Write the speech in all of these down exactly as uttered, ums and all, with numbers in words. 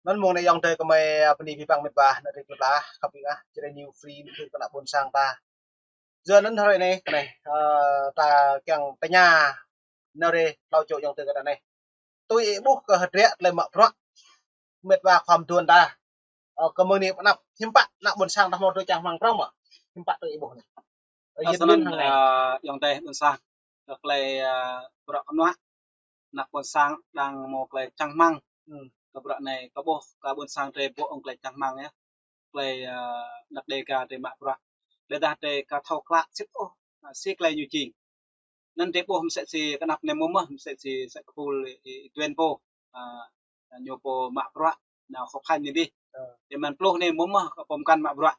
Anŭn mơ̆ng anai ayŏng adơi kơmơi, a, bơni abih bang mĕt wa, anŭn rai kơplah, khăp ƀing ah, čơđai ñu free, ñu kơnă ƀôn sang ta. Yua anŭn hrơi anai, kơnai, ơ, ta kiăng tơña, anŭn rai hlâo čô ayŏng adơi kơ ta anai. Tui ih ƀuh kơ hơdră tơlơi mă bruă mĕt wa khua mơduôn ta. Ơ, kơ mơ̆ng anai pơ anăp, hiư̆m pă ană ƀôn sang ta hmâo tơlơi čang rơmang prŏng mơ̆? Hiư̆m pă tui ih ƀuh anai? Ơ, yơh, anŭn, hăng anai, ơ, ayŏng adơi ƀôn sang. Kơ tơlơi, ơ, bruă kơnuă, ană ƀôn sang đang hmâo tơlơi čang rơmang. Hmm. Kơ bruă anai, kơ ƀuh, kơ ƀôn sang drơi ƀuh ƀơ̆ng tơlơi čang rơmang yơh. Tơlơi, ơ, ană Dêga drơi mă bruă. Ƀiădah drơi aka thâo klă sĭt ôh, ơ, si tơlơi ñu jing. Anŭn drơi ƀuh mơsĕ si kơnăp anai mơ̆ mơ̆, mơsĕ si sĕ kơpul ih, ih Tuên pô, ơ, ñu pô mă bruă, nao khŏp khan anai dih. Ơ. Tơdah mơ̆n pluh anai mơ̆ mơ̆, kơ pô mơkăn mă bruă.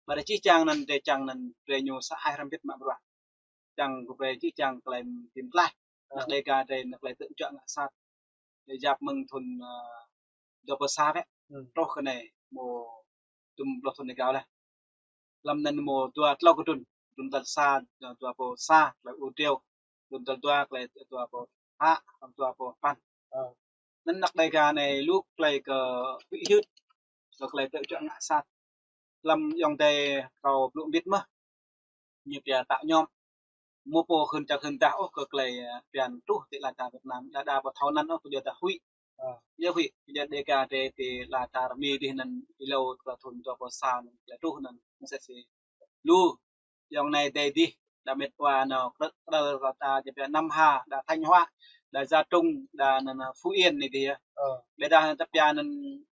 Ƀiădah jih jang anŭn drơi čang anŭn drơi ñu sa ai hrăm bit mă bruă. Čang kơ brơi jih jang tơlơi tim tlaih. Ơ. Ană Dêga drơi anŭn tơlơi tơ̆ juă ngă sat. Drơi yap mơ̆ng thŭn, ơ, dua pluh sa wĕ. Hmm. Truh kơ anai, mơ̆ dŭm pluh thŭn rơgao laih. Lăm anŭn mơ̆ dua tlâo kơdŭn. Kơdŭn tal sa, dua pluh sa, tơlơi ur triu. Kơdŭn tal dua, tơlơi dua pluh pă, dua pluh păn. Ơ. Anŭn ană Dêga anai lu tơlơi kơ huĭ hyưt, lu tơlơi tơ̆ juă ngă sat. Lăm ayŏng adơi kâo blŭ ƀit mơ̆. Ñu pia tao ñom. Mơ̆ pô hưn čang hưn dah ôh kơ tơlơi, ơ, pia truh ti ala čar Việt Nam. Đa đa pô thâo anŭn ôh, pô djơ̆ dah huĭ. Ơ. Djơ̆ huĭ, pô djơ̆ Dêga drơi ti ala čar Mi dih anŭn hlâo kơ thŭn dua pluh sa anŭn, tơlơi truh anŭn, mơsĕ si lu ayŏng anai adơi dih, đa mĕt wa nao krư̆ krăl kơ ta djơ̆ pia Nam Hà, đa Thanh Hóa, đa Gia Trung, đa anŭn, anŭn Phú Yên anai dih yơh. Ơ. Ƀiădah ta pia anŭn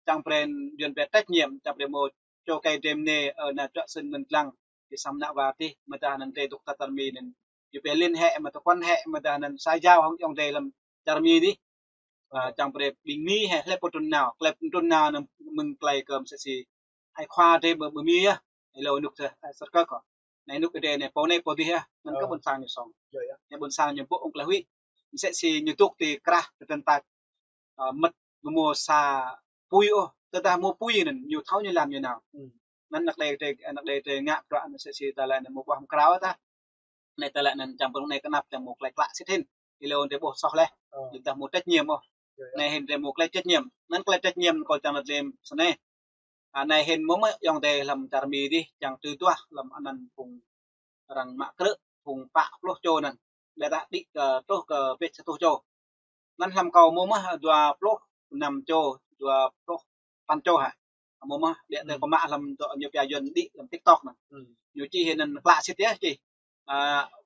čang brơi yuan pia trách nhiệm, čang brơi mơ̆ čô kơi drơi mơnê, ơ, anŭn čuă sưn mơ̆n lăng, ti sang ană wa dih, mơ̆ dah anŭn drơi dŏ ta čar Mi anŭn. Ñu pia liên hệ mơ̆ ta quan hệ mơ̆ dah anŭn xã giao hăng ayŏng adơi lăm čar Mi dih. Ơ, čang brơi ƀing Mi hĕ hlơi pô trŭn nao, hlơi pô trŭn nao anŭn mơ̆ng tơlơi kơ mơsĕ si ai khua drơi ƀơ, ƀơ Mi yơh. Hlâo anŭn tơ, ai sơr kơ kơ. Anai anŭn drơi anai pô anai pô dih yơh. Anŭn kơ, ơ, ƀôn sang ñu song. Yơh, yơh. Anai ƀôn sang ñu ƀuh ƀơ̆ng tơlơi huĭ. Mơsĕ si ñu dŏ ti krah, ti tơntak, ơ, mơ̆t mơ̆ mơ̆ sa apui ôh. Tơdah mơ̆ apui anŭn, ñu thâo ñu lăm ñu nao. Hmm. Anŭn ană Dêga, ană Dêga ngă bruă anŭn mơsĕ si tơlơi anŭn mơ̆ ƀuh mơ̆ krao ta. Anai tơlơi anŭn čang pơnŭ anai kơnăp čang mơ̆ tơlơi klă sĭt hĭn. Hlâo drơi ƀuh soh laih. Ơ. Drơi dah mơ̆ trách nhiệm ôh. Yơh, yơh. Anai hĭn drơi mơ̆ tơlơi trách nhiệm. Anŭn tơlơi trách nhiệm kâo čang lăi lĕm sơnai. Anai hĭn mơ̆ mơ̆ ayŏng adơi lăm čar Mi dih čang tui tuah lăm anŭn phung arăng mă krư̆, phung pă pluh čô anŭn. Ƀiădah đĭ kơ truh kơ pĕt sa rơtuh čô. Anŭn lăm kâo mơ̆ mơ̆ dua pluh năm čô, dua pluh păn čô hă. Mơ̆ mơ̆, ƀiă tơ, hmm, kơ mă lăm dŏ ñu pia yuan đĭ lăm TikTok anŭn. Hmm. Ñu čih anŭn klă sĭt yơh čih. Ơ,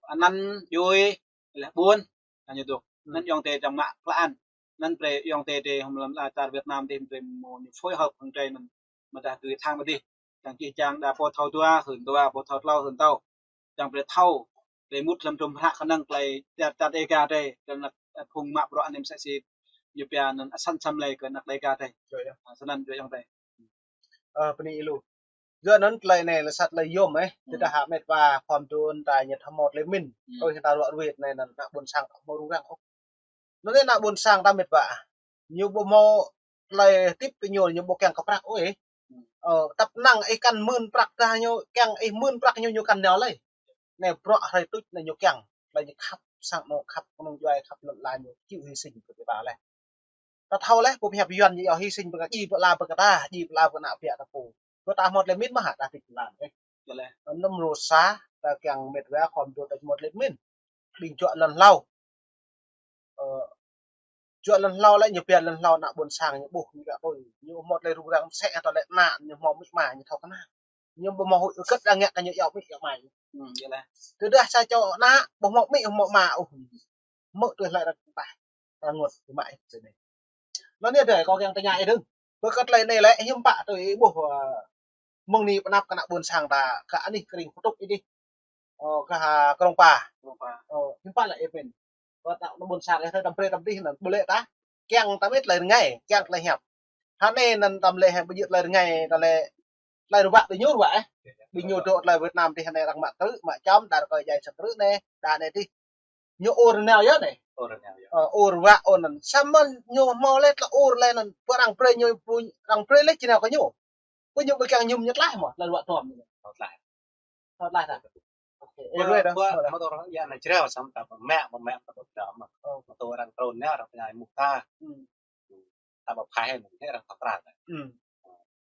anăn djuai, leh ƀuôn, anŭn ñu dŏ. Hmm. Anŭn ayŏng adơi čang mă klă anŭn. Anŭn brơi ayŏng adơi drơi hăm lăm ala čar Việt Nam dih brơi mơ̆ ñu phối hợp hăng drơi anŭn. Mơ̆ dah tui thang mơ̆ dih. Čang jih jang đa pô thâo dua, hưn dua, pô thâo tlâo, hưn tlâo. Čang brơi thâo, brơi mŭt lăm dŭm hră kơnơ̆ng tơlơi čar, čar Dêga drơi, kơ ană, ơ, phung mă bruă anai mơsĕ si ñu pia anŭn asăn asăm lĕ kơ ană Dêga drơi. Yơh, yơh. Ơ, sơnăn yơh ayŏng adơi. Ơ, bơni ih lu. Yua anŭn tơlơi anai lĕ sat tơlơi yôm, ơ. Hmm. Tơdah hă mĕt wa khua mơduôn ta ñu thâo hmâo tơlơi pơmĭn. Hmm. Ơi, ta ruă ruit anai anŭn ană ƀôn sang ta hmâo rŭng răng ôh. Anŭn anai ană ƀôn sang ta mĕt wa. Ñu ƀu hmâo tơlơi tip kơ ñu, ñu ƀu kiăng kơ prăk ôh. Ơ, tăp năng ih kăn mưn prăk dah ñu, kiăng ih mưn prăk ñu, ñu kăn nao lơi. Anai bruă hrơi tuč anai ñu kiăng. Tơlơi ñu khăp, sang anŏ khăp, kơnung djuai khăp, lŏn ala ñu chịu hy sinh kơ ta leh. Ta thâo leh, pô pơhiăp yuan ñu yua hy sinh pơkă, djai pơala pơkă ta, djai pơala pơkă ană ƀiă ta pô. Kơ ta hmâo tơlơi pơmĭn mơ̆ hă, ta tip lan, ơ. Yơh leh. Anŭn mơ̆ rơsa, ta kiăng mĕt wa khua mơduôn ta hmâo tơlơi pơmĭn. Ƀing juă lŏn hlâo. Ơ, juă lŏn hlâo lĕ ñu pia lŏn hlâo ană ƀôn sang ñu ƀuh ñu kă tui. Ñu hmâo tơlơi rŭng răng mơsĕ hă tơlơi ană ñu hmâo amĭ ama ñu thâo kơnang. Ñu ƀu hmâo huĭ ôh kơ ta ngă kơ ñu yua amĭ yua ama ñu. Hmm, yơh leh. Tơdah sa čô ană ƀu hmâo amĭ hmâo ama ôh. Mơ̆ tui hlơi arăng pah. Arăng ngot amĭ ama ih sĭt anai. Anŭn yơh adơi kâo kiăng tơña ih dơ̆ng. Bơ kơ tơlơi anai lĕ hiư̆m pă tui ih ƀuh, ơ, mơ̆ng anai pơ anăp kơ ană ƀôn sang ta kơ anih Krông Pơtŭk ih dih. Ơ, kơ ha Krông Pa. Krông Pa. Ơ, hiư̆m pă lĕ ih pơmĭn. Kơ ta ană ƀôn sang ih tơlơi tăm brơi tăm dih anŭn ƀu lĕ ta. Kiăng ta mĭn tơlơi rơngai, kiăng tơlơi hiăp. Hơnai anŭn tăm lĕ hă ƀu djơ̆ tơlơi rơngai, tơlơi, tơlơi ruă ƀing ñu ruă, ơ. Ƀing ñu dŏ tơlơi Việt Nam dih hơnai arăng mă krư̆, mă čăm, đa rơkơi djai sang krư̆ anai, đa anai dih. Ñu ur nao yơh anai. Ur nao yơh. Ơ, ur ruă ur anŭn. Samơ̆ ñu hmâo leh tơlơi ur leh anŭn. Pơ arăng brơi ñu, arăng brơi leh či nao kơ ñu. Pơ ñu ƀu kiăng ñu mơñu tlaih mơ̆, tơlơi ruă tom ñu. Tlaih. Tlaih ta. Ơ, ơ, ơ, mơ̆ tơ arăng yua anai jrao samơ̆ ta pơmă, pơmă, pơmă. Ơ. Mơ̆ tơ arăng trŭn nao, arăng pơñai mŭk ta. Hmm. ta ƀu pơhaih, anŭn arăng thâo krăn.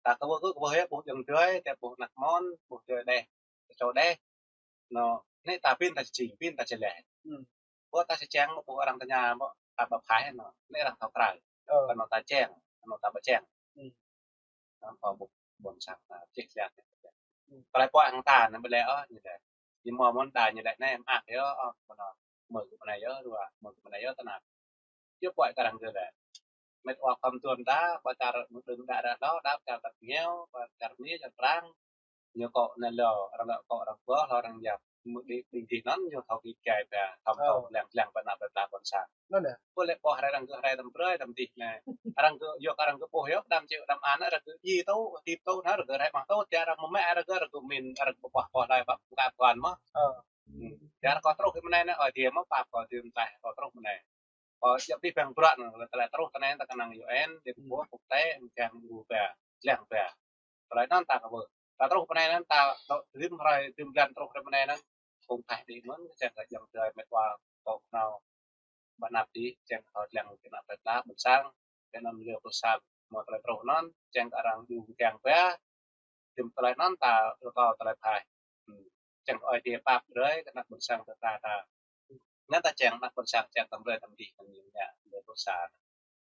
Ta kơ ƀuh, kơ ƀuh yơh, ƀuh jơ̆ng dơi, ta ƀuh anak mon, ƀuh dơi đeh, čô đeh. Anŭn, anai ta pin ta či, pin ta či leh. Ƀuh ta či čang, ƀuh arăng tơña, ƀuh ta ƀu pơhaih, anŭn, anai arăng thâo krăn. Kơ anŭn ta čang, kơ anŭn ta ƀu čang. Anŭn kơ ƀuh ƀôn sang ta čih čang. Tơlơi pơhiăp hăng ta, anŭn ƀu leh ôh, ñu leh. Ñu mơ̆ mơ̆n đa ñu leh anai, mơak yơh, ôh, mơ̆n ôh. Mơ̆ kơ mơnai yơh, ruă, mơ̆ kơ mơnai yơh, tơnap. Yơh pơhiăp kơ arăng kơ leh. Met wa khŏm tuan ta, pơ čar mơ̆ng đưm đă đă hlâo, đa pơ čar tăp ñeo, pơ čar mi, čar prang. Ñu kŏ anai lơ, arăng lơ kŏ arăng ƀuh, hlâo arăng yap. Mơ̆ng đĭ, đĭ dih anŭn, ñu thâo kĭ kai pơ, thâo thâo lăng lăng pơ anăp pơ pla ƀôn sang. Anŭn yơh. Pơ lĕ ƀuh hrơi arăng kơ hrơi tăm brơi, tăm dih anai. Arăng kơ, yua kơ arăng kơ ƀuh yơh, đăm čĕ, đăm an, arăng kơ djai tŏ, hơdip tŏ, anai arăng kơ hrơi mah tŏ, čar arăng mơmĕ, arăng kơ, arăng kơ min, arăng kơ ƀuh ƀuh lai ƀă, ƀă ƀuăn mơ̆n. Čar kơ truh kơ mơnai anai, ơi adai mơ̆ pap kơ adai mơ̆ tah, kơ truh mơnai. Kơ yap tih păng bruă anŭn, tơlơi truh tơ anai ta kơnang U N, đĭ ƀuh, quốc tế, mơ̆ng kiăng ƀuh ƀă, lăng ƀă. Tơlơi anŭn ta kơ ƀuh. Ta truh pơ anai anŭn ta, tơ-, rĭm hrơi, rĭm blan truh rĭm anai anŭn, phung tah đĭ mơ̆n, kiăng kơ jơ̆ng dơi met wa kŏ nao ƀă anăp đĭ, kiăng kơ lăng kơ anăp pla ƀôn sang, kơ anŭn liu kơ sang, mơ̆ tơlơi truh anŭn, kiăng kơ arăng ƀu kiăng ƀă, rĭm tơlơi anŭn ta rơkâo tơlơi pơhaih. Kiăng kơ ơi adai pap brơi kơ anăp ƀôn sang ta ta. Anŭn ta čang anăp ƀôn sang čang tăm brơi tăm dih kơ ñu ngă, brơi ƀôn sang.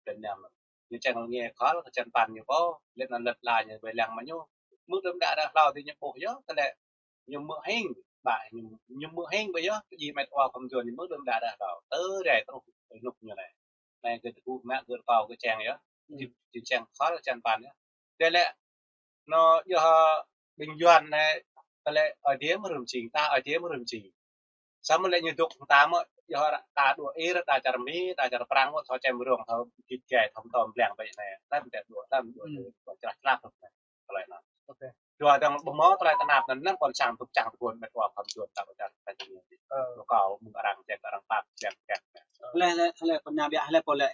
Tơl anŭn. Ñu čang lŏ ngă khol, kơ čang păn ñu pô, lĕ anŭn lĕ la ñu ƀơi lăng mă ñu. Mơ̆ng đưm đă đă hlâo dih ñu ƀuh yơh, tơlơi ñu mơ̆ hing, ƀă ñu, ñu mơ̆ hing ƀă yơh, kơ djai met wa khŏm tuan ñu mơ̆ng đưm đă đă hlâo. Tơ rai truh rơnŭk ñu anai. Anai kơ tơgŭ mă kơ rơkâo kơ čang yơh. Či, či čang khol, čang păn yơh. Tơlơi anŭn yơh ƀing Yuan anai, tơlơi ơi adai mơ̆ rơ̆m čing, ta ơi adai mơ̆ rơ̆m čing. Samơ̆ lĕ ñu dŏ ta mơ̆, yơh ta đuaĭ ir, ta čar mi, ta čar prang mơ̆, thâo čem rong, thâo git gai, thâo tơm lăng ƀơi anai. Lăm tĕ đuaĭ, lăm đuaĭ, đuaĭ črah črah tơm anai. Tơlơi anŭn. Dua dang ƀu mơ̆ tơlơi tơnap anŭn, anŭn ƀôn sang tŭk čang tơguan met wa khŏm tuan ta ƀu čang ta čang ñu. Rơkâo mơ̆ng arăng čang, arăng pap čang čang. Lĕ, lĕ, lĕ, pơnă biă, lĕ pô lĕ.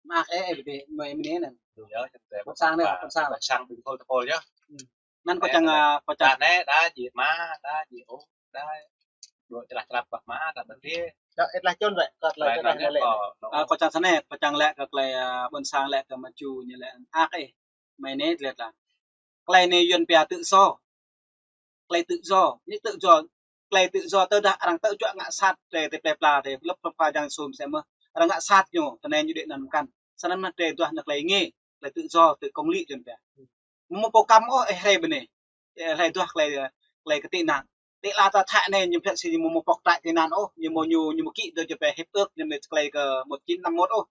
Mă ih, ih, ƀing mơi mơnê anŭn. Yơh, ƀôn sang anai, ƀôn sang. Ƀôn sang ƀing khul tơpul yơh. Anŭn kơ čang, kơ čang. Đa anai, đa djai mă, đa djai ôh, đa đuaĭ črah črah ƀă mă, đa ƀă dih. Đa ih lah čun wơ̆t, kơ tơlơi čun wơ̆t lĕ. Kơ čang sa anai, kơ čang lĕ kơ tơlơi, ơ, ƀôn sang lĕ kơ mă ču ñu lĕ. Ăh, ih, mơi anai lĕ lah. Tơlơi anai Yuan pia tự do. Tơlơi tự do, ñu tự do, tơlơi tự do tơdah arăng tơčuă ngă sat, tơlơi tơplơi pla, tơlơi lŏp pơpha jang sum sem mơ̆. Arăng ngă sat ñu, tơlơi anai ñu đĭ anăn mơkăn. Sa anăn mơ̆ tơlơi duah anăn tơlơi ngă, tơlơi tự do, tơlơi công lý Yuan pia. Mơ̆ pô kam ôh, ih rai bơnê. Ih rai duah tơlơi, tơlơi kơ tị nạn. Tơlơi la ta thă anai, ñu phet si ñu mơ̆ mơ̆ pŏk trại tị nạn ôh, ñu mơ̆ ñu, ñu mơ̆ ký được ñu pia hiệp ước, ñu mơ̆ tơlơi kơ một chín năm mốt ôh.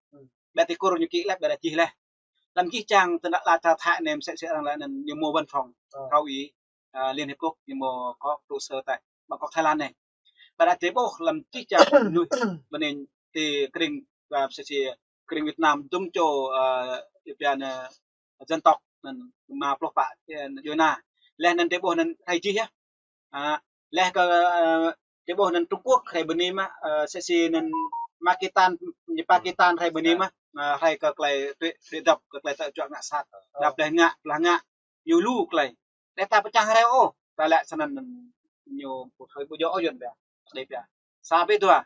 Ƀĕ ti kur ñu ký leh, ƀĕ dah čih leh. Lăm čih čang tơnă la ta thă anai, mơsĕ si arăng lĕ anăn ñu mơ̆ văn phòng, thảo ủy, ơ, Liên Hiệp Quốc, ñu mơ̆ có trụ sở tại Bangkok, Thái Lan anai. Ƀă dah tơlơi ƀuh lăm čih čang mơnuih bơnê ti krĭng, ơ, mơsĕ si krĭng Việt Nam, dŭm čô, ơ, Yuan pia anŭn, ơ, dân tộc anŭn rơma pluh pă, ơ, djuai ana. Leh anŭn tơlơi ƀuh anŭn rai čih yơh. Ă, leh kơ, ơ, tơlơi ƀuh anŭn Trung Quốc rai bơni mă, ơ, mơsĕ si anŭn Pakistan, ñu Pakistan rai bơni mă, ơ, rai kơ tơlơi tui, tui dŏp kơ tơlơi tơčuă ngă sat. Đa plah ngă, plah ngă, ñu lu tơlơi. Đe ta pơčah rai ôh, ta lĕ sa anăn ñu pơthơi ƀu djơ̆ ôh Yuan pia. Đe pia. Sa ƀĕ dua.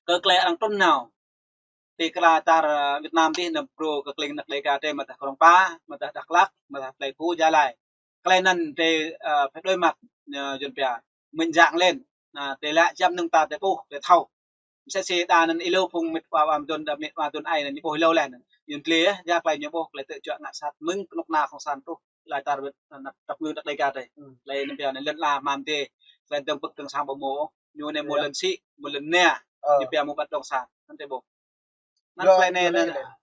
Kơ tơlơi arăng trŭn nao. Ti kla čar, ơ, Việt Nam tih nao pru kơ tơlơi anăp Đêga tơlơi mơ̆ tah Krông Pa, mơ̆ tah Dak Lak, mơ̆ tah Pleiku, Gia Lai. Tơlơi anŭn tơlơi, ơ, phải đối mặt, ơ, Yuan pia, mình dạng lên. Anŭn, tơlơi lĕ jăm nưng ta tơlơi ƀuh, tơlơi thâo. Mơsĕ si đa anŭn ih lu phung met wa, wa mơdun, đa met wa mơdun ai anŭn, ñu ƀuh ih lu leh anŭn. Yuan tơlơi, ơ, yua tơlơi ñu ƀuh, tơlơi tơčuă ngă sat, mơ̆ng kơnuk kơna Cộng sản truh, tơlơi čar Việt, anŭn, tơlơi anăp tơpngư anăp Đêga tơlơi. Tơlơi anŭn pia anŭn lŏn ala mơ̆ng tê, tơlơi dơ̆ng pơ̆k dơ̆ng sang ƀu mơ̆, ñu anai mơ̆ lŏn sĭ, mơ̆ lŏn anai, ñu pia mơ̆ ƀăt dŏng sang, anŭn tơlơi ƀuh. Anŭn tơlơi anai,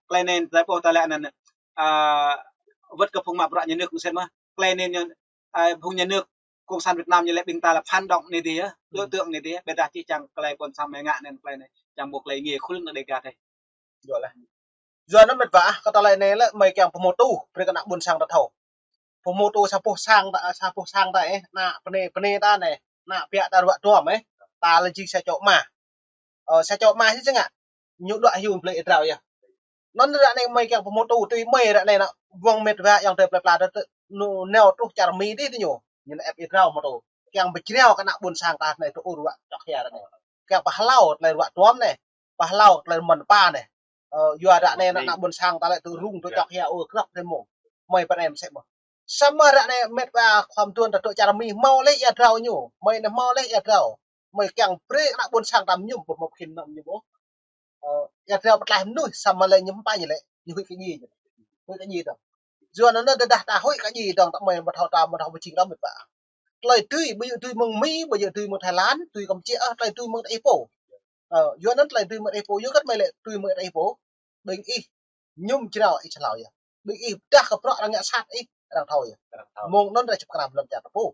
tơlơi anai, tơlơi ƀuh ta lĕ anŭn, ơ, wơ̆t kơ phung mă bruă nhà nước mơsĕ mơ̆. Tơlơi anai ñu, ơ, phung nhà nước, Cộng sản Việt Nam ñu lĕ ƀing ta lĕ phản động anai dih yơh, đối tượng anai dih yơh, ƀĕ dah čih čang tơlơi ƀôn sang mơi ngă anŭn tơlơi anai, čang ƀuh tơlơi ngă khul anăp Đêga tơlơi. Yơh leh. Yua anŭn met wa ăh, kơ tơlơi anai lĕ mơi kiăng pơhmutu, brơi kơ anăp ƀôn sang ta thâo. Pơhmutu sa boh sang ta, sa boh sang ta ih, anăp bơnê, bơnê ta anai, anăp biă ta ruă duăm ih, ta lĕ jing sa čô ama. Ơ, sa čô ama si čang ngă. Ñu đuaĭ hyu blơi ih drao yơh. Anŭn ră anai mơi kiăng pơhmutu, tui mơi ră anai anăp wơ̆ng met wa ayŏng adơi plơi pla ta, ta, ñu nao truh čar Mi dih tơ ñu. Ñu anăp ih drao hmutu. Kiăng pơjrao kơ anăp ƀôn sang ta anai tơ ur ruă čŏk hia ră anai. Kiăng pơhlao tơlơi ruă duăm anai. Pơhlao tơlơi mơ̆n pa anai. Ơ, yua ră anai ană ƀôn sang ta lĕ tŭ rŭng tŭ čŏk hia ơ krăp rơmông. Mơi pơ anai mơsĕ mơ̆n. Samơ̆ ră anai met wa khua mơduôn ta tŭ čar Mi hmâo lĕ ia drao ñu. Mơi anai hmâo lĕ ia drao. Mơi kiăng brơi ană ƀôn sang ta mơñum ƀu hmâo khĭn ană mơñum ôh. Ơ, ia drao pơtlaih mơnuih samơ̆ lĕ ñu ƀu pă ñu lĕ. Ñu huĭ kơ djai ñu. Huĭ kơ djai dong. Yua anŭn tơdah ta huĭ kơ djai dong ta mơi ƀu thâo ta ƀu thâo pơjing răm met wa. Tơlơi tui, ƀu djơ̆ tui mơ̆ng Mi, ƀu djơ̆ tui mơ̆ng Thái Lan, tui Kampuchia, ơ, tơlơi tui mơ̆ng ta ih pô. Ơ, yua anŭn tơlơi tui mơ̆ng ta ih pô, yua kơ mơi lĕ tui mơ̆ng ta ih pô. Ƀing ih mơñum jrao ih čơlâo yơh. Ƀing ih pơdah kơ bruă arăng ngă sat ih, arăng thâo yơh. Arăng thâo. Mơ̆ng anŭn ră čơp kơnam lŏn čar ta pô.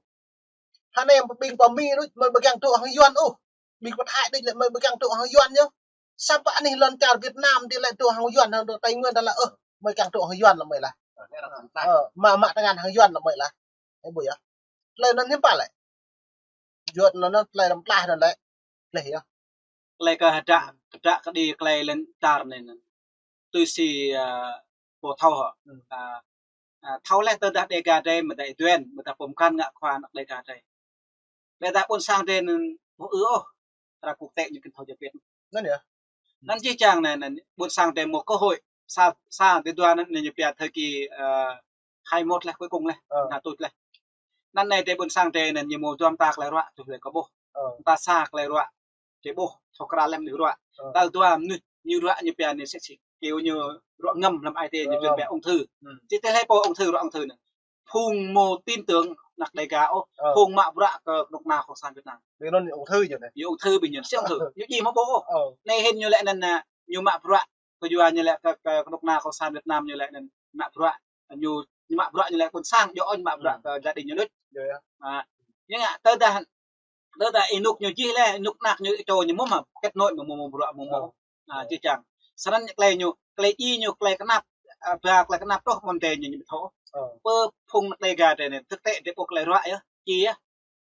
Hơnai ƀing pơ Mi đôč, mơi ƀu kiăng dŏ hăng Yuan ôh. Ƀing pơ Thái đôč lĕ mơi ƀu kiăng dŏ hăng Yuan yơh. Samơ̆ anih lŏn čar Việt Nam dih lĕ dŏ hăng Yuan, hăng dŏ Tây Nguyên ta lĕ, ơ, mơi kiăng dŏ hăng Yuan lĕ mơi lah. Ơ, anai arăng tơngan. Ơ, mă, mă tơngan hăng Yuan lĕ mơi lah. Ơ, ƀu yơh. Tơlơi anŭn hiư̆m pă lĕ. Yua anŭn, anŭn tơlơi răm tlaih anŭn lĕ. Tlaih yơh. Tơlơi kơ hơdră, hơdră kơđi tơlơi lŏn čar anai anŭn. Tui si, ơ, pô thâo hŏ. Hmm. Ơ, ơ, thâo lĕ tơdah Dega drei mơ̆ dai duen, mơ̆ dai pơm kăn ngă khua ană Dega drei. Ƀiădah ƀôn sang drei anŭn ƀu ư ôh. Arăng kŭk tĕ ñu kơnthâo jơpit. Anŭn yơh. Anŭn jih jang anai, anai, ƀôn sang drei mơ̆ cơ hội. Sa, sa, dua anŭn ñu pia thời kỳ, ơ, hai một lĕ, cuối cùng lĕ, ơ, anai tuč lĕ. Anŭn anai drei ƀôn sang drei anŭn ñu mơ̆ dua mơta tơlơi ruă, tuč lĕ kơ ƀuh. Ơ. Mơta sa tơlơi ruă, drei ƀuh, thâo krăn lĕ mơnuih ruă. Ơ. Tal dua mơnuih, ñu ruă ñu pia anai sĕ sĕ. Kiểu ñu ruă ngăm lăm ai tiê ñu pia ung thư. Hmm. Či tơlơi pô ung thư, ruă ung thư anai. Phung mơ̆ tin tưởng ană Dega ôh, ơ, phung mă bruă kơ kơnuk kơna cộng sản Việt Nam. Ƀing anŭn ung thư ñu anai. Ñu ung thư ƀing ñu, sĭt ung thư. Ñu djai mơ̆ ƀuh ôh. Ơ. Anai hĭn ñu lĕ anŭn, ơ, ñu mă bruă, kơ yua ñu lĕ kơ, kơ kơnuk kơna cộng sản Việt Nam ñu lĕ anŭn mă bruă, ñu, ñu mă bruă ñu lĕ ƀôn sang, djơ̆ ñu mă bruă kơ gia đình ñu đôč. Ơ. Ơ, ñu ngă tơdah, tơdah ih nuk ñu jih lĕ, ih nuk anak ñu, ih čô ñu mơ̆ mă kết nối mơ̆, mơ̆, mơ̆ bruă mơ̆, mơ̆. Ơ. Ơ, jih jang. Sơnăn tơlơi ñu, tơlơi djai ñu, tơlơi kơnap, ơ, ba tơlơi kơnap truh mơ̆n drei ñu, ñu ƀu thâo. Ơ. Pơ phung ană Dega drei anai, thực tế drei ƀuh tơlơi ruă yơh, djai yơh.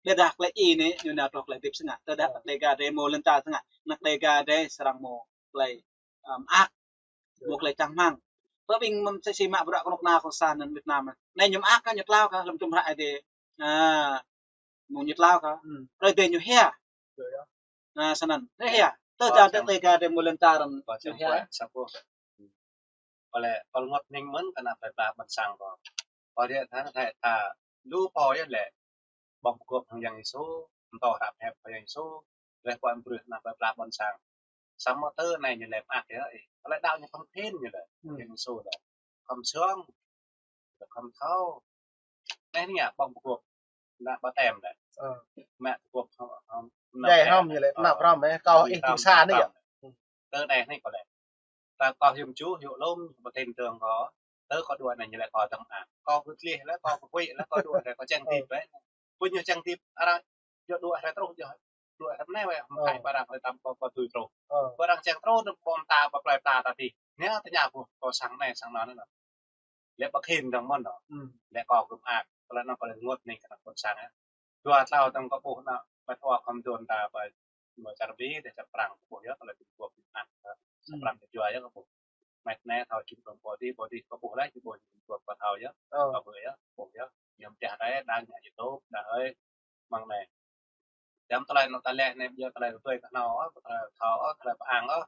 Ƀiădah tơlơi djai anai ñu nao truh tơlơi hơdip sơngă. Tơdah ană Dega drei mơ̆ lŏn čar sơngă, ană Dega drei srăng mơ̆ tơlơi, ơ, mơak. Mơ̆ tơlơi čang rơmang. Pơ ƀing mơ̆n sĕ sĕ mă bruă kơnuk kơna cộng sản anŭn Việt Nam anai. Anai ñu mơak kơ ñu tlao kơ lăm tum hră ai tiê. Ơ, mơ̆ ñu tlao kơ. Hmm. Hrơi drei ñu hia. Ơ, sơnăn. Anai hia. Tơdah ană Dega drei mơ̆ lŏn čar anŭn ñu hia. Ƀu lĕ, kâo ngŏt hning mơ̆n kơ ană plei pla ƀôn sang kâo. Kâo ră anai thâo thâo lu pô yơh lĕ. Ƀơ̆ng pơgop hăng Yang Yêsu, mơtô hră pơhiăp hăng Yang Yêsu, lĕ kơ ană plei pla ƀôn sang. Samơ̆ tơ anai ñu lĕ mơak yơh, ơ. Kơ lĕ đaŏ ñu khŏm khĭn ñu lĕ. Hmm. Yang Yêsu lĕ. Khŏm sơng, lĕ khŏm thâo. Anai ñu ƀơ̆ng pơgop. Ană ƀaptem lĕ. Ơ. Mă pơgop hŏm, hŏm, dai hrŏm ñu lĕ, ơ, ană hrŏm, ơ, kâo ih hrŏm, jing sa anai yơh. Tơ anai anai kâo lĕ. Ta kâo hiư̆m čuh, hiư̆m lŏm, ƀu tin tưởng kâo. Tơ kâo đuaĭ anai ñu lĕ kâo tơm ah. Kâo kơ tlih lĕ, kâo kơ huĭ lĕ, kâo đuaĭ lĕ, kâo čang tip lĕ. Pơ ñu čang tip, arăng, yua đuaĭ lĕ truh, yua đuaĭ lĕ anai wĕ, mơ̆ng ai ƀă arăng lĕ tăm kâo, kâo tui truh. Ơ. Pơ arăng čang truh, anŭn ƀơ̆ng ta ƀă plei pla ta tih. Anai tơña ƀuh, kâo sang anai, sang anŭn anŭn. Lĕ ƀu khĭn dong mơ̆n dong. Hmm. Lĕ kâo gum ak, kơ lĕ anŭn kâo lĕ ngŏt hning kơ ană ƀôn sang ah. Dua tlâo dong kâo ƀuh ană met wa khua mơduôn ta ƀơi mơ̆ čar Bri, dêh čar Prang kâo ƀuh yơh, kơ lĕ ƀing gua ƀing ah. Hmm. Čar Prang dêh čar yơh kâo ƀuh. Met anai thâo čim ƀơ̆ng body, body kâo ƀuh lĕ, čim ƀơ̆ng body kâo ƀuh thâo yơh. Ơ. Kâo ƀuh yơh, ƀuh yơh. Ñu mơ̆ tơdah rai, đang ngă YouTube, đang ơi, mơ̆ng anai. Dăm tơlơi anŭn ta lĕ anai, ƀiă tơlơi tui kơ anŭn, ơ, tơlơi thâo, ơ, tơlơi pơang, ơ.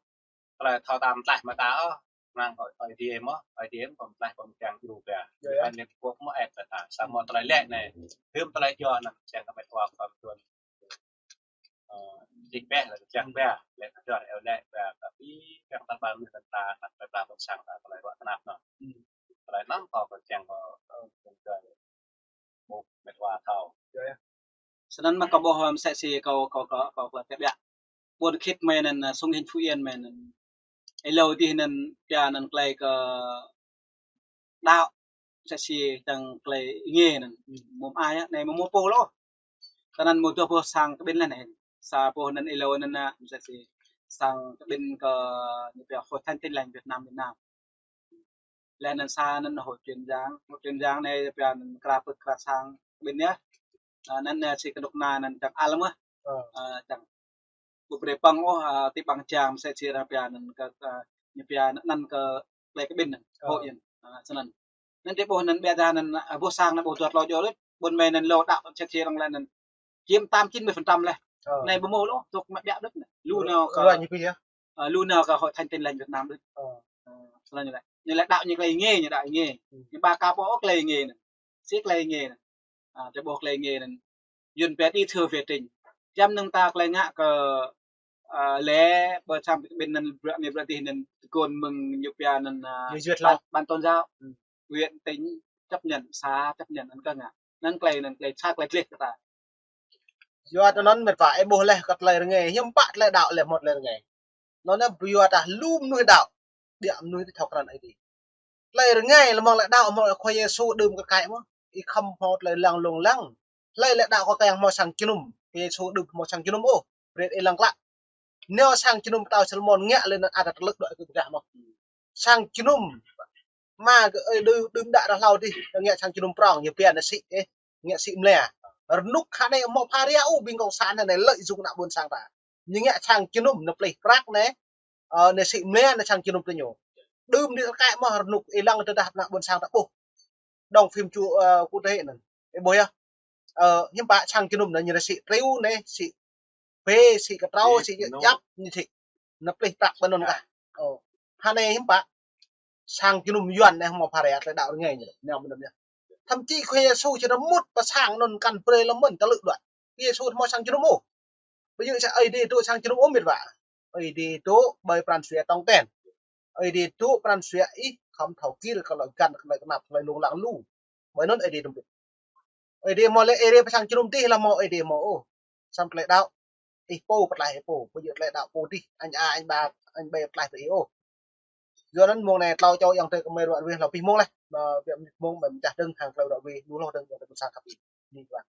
Tơlơi thâo tam tlaih mơta, ơ. Năng kơ ai tiê mơ̆, ai tiê mơ̆, kơm tlaih kơm kiăng djru pia. Yơh, yơh. Ban Liên Hợp Quốc mơ̆ ĕp kơ ta. Samơ̆ tơlơi lĕ anai. Hiư̆m tơlơi djơ̆ anŭn, čang kơ met wa khua mơduôn. Ơ, čih peh lĕ, čang peh. Lĕ kơ djơ̆ eo lĕ peh. Tapi yang ta ƀang anai ta, ană plei pla ƀôn sang ta, tơlơi ruă tơnap anŭn. Hmm. Tơlơi anŭn kâo kơ čang kơ, ơ, kơ ƀuh met wa thâo. Yơh, yơh. Sơnăn mơ̆ kâo ƀuh, ơ, mơsĕ si kâo, kâo, kâo, kâo, kâo tơbiă. Ƀuôn khĭt mơi anŭn, ơ, Sông Hinh Phú Yên mơi anŭn. Êlâo dih anŭn, pia anŭn tơlơi kơ đaŏ, mơsĕ si čang tơlơi êngiê anŭn. Mơ̆ ai, anai mơ̆ mơ̆ pô lŏ. Tơ anŭn mơ̆ dua boh sang kơ ƀing lĕ anai. Sa boh anŭn êlâo anŭn, ơ, mơsĕ si sang kơ ƀing kơ ñu pia Hội Thánh Tin Lành Việt Nam, Việt Nam. Lĕ anŭn sa anŭn hội truyền giảng, hội truyền giảng anai pia anŭn krăp pơ̆t krăp sang ƀing yơh. Ơ, anŭn, ơ, si kơnuk kơna anŭn čang al mơ̆. Ơ. Ơ, čang ƀu brơi pơ̆ng ôh, ơ, ti ƀăng jang mơsĕ si arăng pia anŭn kơ, kơ, ñu pia anŭn kơ plei kơ ƀing anŭn, ơ, hội anŭn. Ơ, sơnăn. Anŭn drei ƀuh anŭn ƀiă dah anŭn, ơ, boh sang anŭn ƀuh dua tlâo djơ̆ đôč, ƀôn mơi anŭn lŏ đaŏ mơsĕ si arăng lĕ anŭn. Chiếm tám chín mươi phần trăm lĕ. Ơ. Anai ƀu mơ̆ lŏ, tŭk mă ƀiă đôč anai. Lu nao kơ, ơ, lu nao kơ Hội Thánh Tin Lành Việt Nam đôč. Ơ. Ñu laĭ, ñu laĭ đaŏ ñu tơlơi rơngai, ñu đaŏ rơngai. Ñu ba kơ pô tơlơi rơngai anŭn. Sĭt tơlơi rơngai anŭn. A, tơlơi ƀuh tơlơi rơngai anŭn. Yua anŭn pĕ đi thơ về trình. Jăm anŭn ta tơlơi ngă kơ, a, lĕ ƀơi sang ƀing anŭn bruă anai bruă adih anŭn tơguan mơ̆ng ñu pia anŭn, a, ban, ban tôn giáo. Huyện, tỉnh chấp nhận, xã chấp nhận anŭn kơ ngă. Anŭn tơlơi, anŭn tơlơi sa tơlơi gleh kơ ta. Yua tơ anŭn mĕt wa, ih ƀuh leh kơ tơlơi rơngai, hiư̆m pă tơlơi đaŏ leh mơ̆t tơlơi rơngai. Anŭn yơh yua dah lu mơnuih đaŏ, ƀiă mơnuih ƀu thâo krăn Ơi Adai. Tơlơi rơngai lĕ mơ̆ng lĕ đaŏ hmâo Khua Yêsu đưm kơ kaĭ mơ̆n. Ih khŏm hmâo tơlơi lăng lông lăng. Tơlơi lĕ đaŏ kơ kiăng hmâo sang jơnum, Khua Yêsu đưm hmâo sang jơnum ôh. Brơi ih lăng klă. Nao sang jơnum pơtao Salômôn ngă lĕ anŭn ăt tơlơi đuaĭ kơ pơdah mơ̆n. Sang jơnum, mă kơ ơi đưm, đưm đă ră hlâo adih, ngă sang jơnum prŏng, ñu pia anai sĭ, ê, ngă sĭ mlia. Rơnŭk hơnai hmâo pha ria ôh, ƀing cộng sản hơnai lợi dụng ană ƀôn sang ta. Ñu ngă sang jơnum, anai plih prăk anai, ơ, anai sĭ mlia, anai sang jơnum tơ ñu. Đưm đĭ rơkơi mơ̆n rơnŭk, ih lăng tơdah ană ƀôn sang ta ƀuh. Đóng phim chu, ơ, quốc tế anŭn. Ih ƀuh yơh. Ơ, hiư̆m pă sang jơnum anai ñu sĭ triu anai, sĭ bê, sĭ kơtrâo, sĭ djăp, ñu sĭ. Anai plih prăk ƀơi anŭn kah. Ơ. Hơnai hiư̆m pă. Sang jơnum Yuan anai hmâo pha ria tơlơi đaŏ rơngai ñu. Anai ƀơi anŭn yơh. Thậm chí Khua Yêsu či mŭt pơ sang anŭn kăn brơi lŏm mơ̆n tơlơi đuaĭ. Khua Yêsu hmâo sang jơnum ôh. Ƀu djơ̆ sa Ơi Adai dŏ sang jơnum ôh mĕt wa. Ơi Adai dŏ ƀơi pran jua tong ten. Ơi Adai dŏ pran jua ih khŏm thâo kir kơ tơlơi găn, kơ tơlơi kơnăp, tơlơi lông lăng lu. Ƀơi anŭn Ơi Adai dŏ mŭt. Ơi Adai hmâo lĕ, Ơi Adai pơ sang jơnum adih lĕ hmâo Ơi Adai hmâo ôh. Samơ̆ tơlơi đaŏ, ih pô pơtlaih ih pô, ƀu djơ̆ tơlơi đaŏ pô adih, anh a, anh ba, anh bê pơtlaih brơi ih ôh. Yua anŭn mông anai tlâo čô ayŏng adơi kơ mơi ră ruai hlâo pih mông leh. Mă biă mông mơi pơčah dơ̆ng hăng tơlơi ră ruai lu hloh dơ̆ng ayŏng adơi ƀôn sang khăp ih. Ni wa.